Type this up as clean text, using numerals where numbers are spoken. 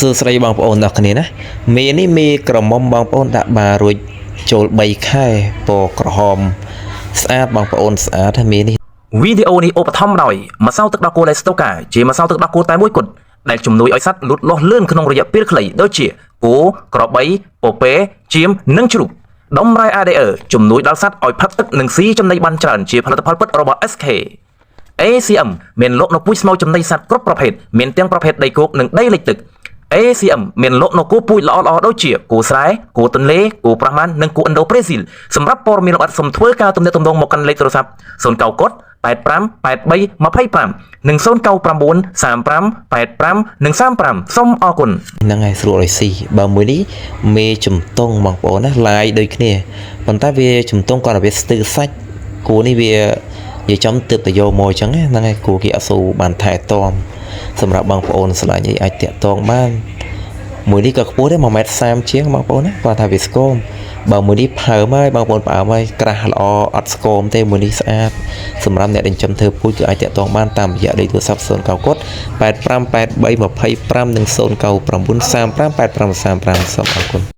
សួស្តីបងប្អូនទាំងគ្នាណាមេនេះមេក្រមុំបងប្អូនដាក់បារួចចូល3ខែពណ៌ក្រហមស្អាតបងប្អូនស្អាតហើយមេនេះ វីដេអូនេះឧបត្ថម្ភដោយម្សៅទឹកដោះគោលេស្តូកាជាម្សៅទឹកដោះគោតែមួយគត់ដែលជំនួយឲ្យសត្វលូតលាស់លឿនក្នុងរយៈពេលខ្លីដូចជាគោក្របីពពែចៀមនិងជ្រូកដុំរ៉ែ ADE ជំនួយដល់សត្វឲ្យផឹកទឹកនិងស៊ីចំណីបានច្រើនជាផលិតផលពិតរបស់ SK ACM មានលក់នៅពូជស្មៅចំណីសត្វគ្រប់ប្រភេទមានទាំងប្រភេទដីគោកនិងដីលិចទឹក ACM មានលក់នៅគោពូជល្អៗដូចជាគោស្រែគោទន្លេគោប្រាម៉ាននិងគោឥណ្ឌូប្រេស៊ីលសម្រាប់ព័ត៌មានលម្អិតសូមធ្វើការទំនាក់ទំនងមកកាន់លេខទូរស័ព្ទ099 85 83 25និង099 35 85និង35សូមអរគុណ ហ្នឹងហើយស្រួលឲ្យស៊ីបើមួយនេះមេជំទង់បងប្អូនណាឡាយដូចគ្នាប៉ុន្តែវាជំទង់គាត់តែវាស្ទើសាច់គួរនេះវានិយាយចំទើបទៅយកមកអញ្ចឹងណាហ្នឹងហើយគួរគេអត់សូវបានថែទាំសម្រាប់បងប្អូនស្រឡាញ់អីអាចតាក់ទងបានមួយនេះក៏ខ្ពស់ដែរ1ម៉ែត្រ30ជាងបងប្អូនណាគាត់ថាវាស្គមបើមួយនេះផើមហើយបងប្អូនផ្អើមហើយក្រាស់ល្អអត់ស្គមទេមួយនេះស្អាតសម្រាប់អ្នកដែលចិញ្ចឹមធ្វើពូជគឺអាចតាក់ទងបានតាមរយៈលេខទូរស័ព្ទ099 8583 25និង099 35 85 35សូមអរគុណ។